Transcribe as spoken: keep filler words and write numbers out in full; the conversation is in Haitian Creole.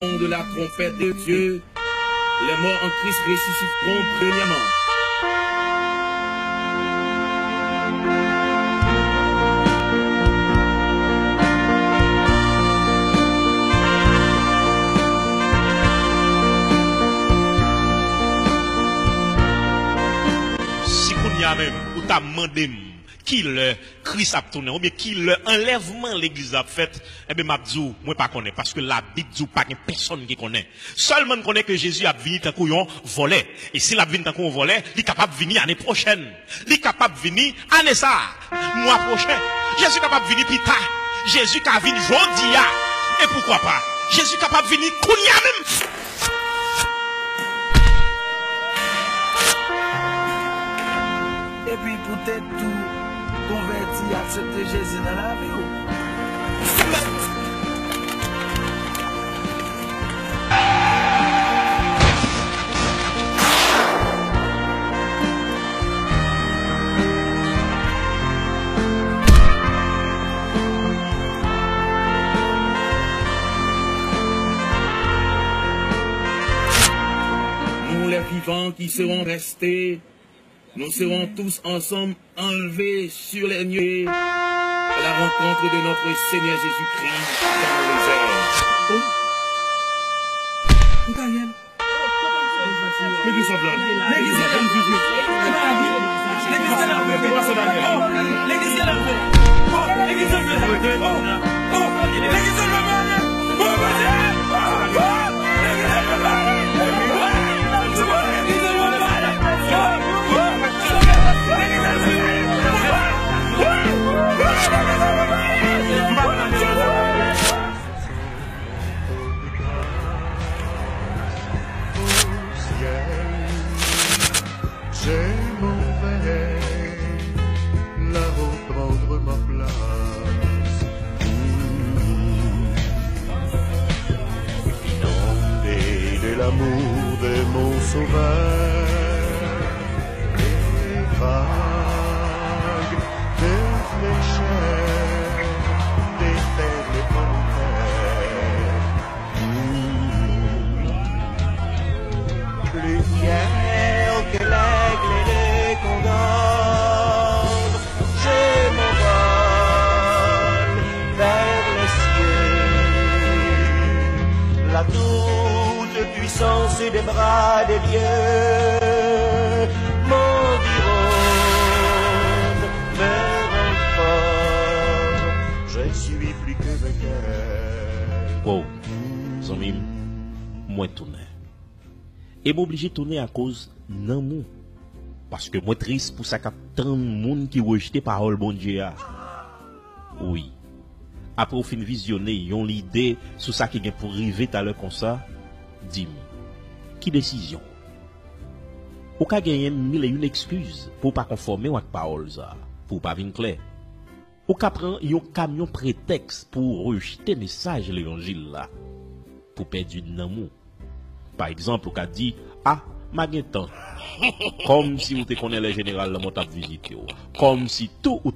de la trompette de Dieu, les morts en Christ ressusciteront premièrement. Si kounye a menm, ou ta mande m ki lè Kris ap tounen, oubyen ki lè anlèvman legliz la ap fèt, enben, m ap di w, mwen pa konnen, paske Labib di w pa gen pèsonn ki konnen. Sèlman n konnen ke Jezi ap vini tankou yon vòlè. E si l ap vini tankou yon vòlè, li kapab vini ane pwochèn. Li kapab vini ane sa a, mwa pwochen. Jezi kapab vini pita. Jezi ka vin jodi a. E poukwa pa? Jezi kapab vini kounye a menm. Epi poutèt tou, konvèti, aksepte Jezi nan lavi w. Nous, les vivants qui serons restés, nous serons tous ensemble enlevés sur les nuées à la rencontre de notre Seigneur Jésus-Christ dans les airs. Legliz la vle. Legliz la vle. Legliz la vle. Legliz la vle. Au ciel, j'aimerais là-haut prendre ma place. Inondé de l'amour de mon Sauveur, les vagues de fraîcheur déferlent en terre. Plus fier que l'aigle et le condor, je m'envole vers les cieux. La toute-puissance des bras de Dieu m'environne, me renforce. Je suis plus que vainqueur. Wow, zanmi m, mwen tounen. E m oblije tounen akoz nanm ou. Paske mwen tris pou sa k ap tann moun ki rejte pawòl Bondye a. Wi. Apre w fin vizyone yon lide sou sa ki gen pou rive talè konsa, di m, ki desizyon? Ou ka genyen mil e yon ekskiz pou w pa konfòme w ak pawòl sa a, pou w pa vin klè. Ou ka pran yon kamyon pretèks pou w rejte mesaj levanjil la, pou pèdi nanm ou. Pa egzanp, ou ka di, "A, m a gen tan." Kòmsi ou te konnen lè jeneral Lanmò t ap vizite w. Kòmsi tou ou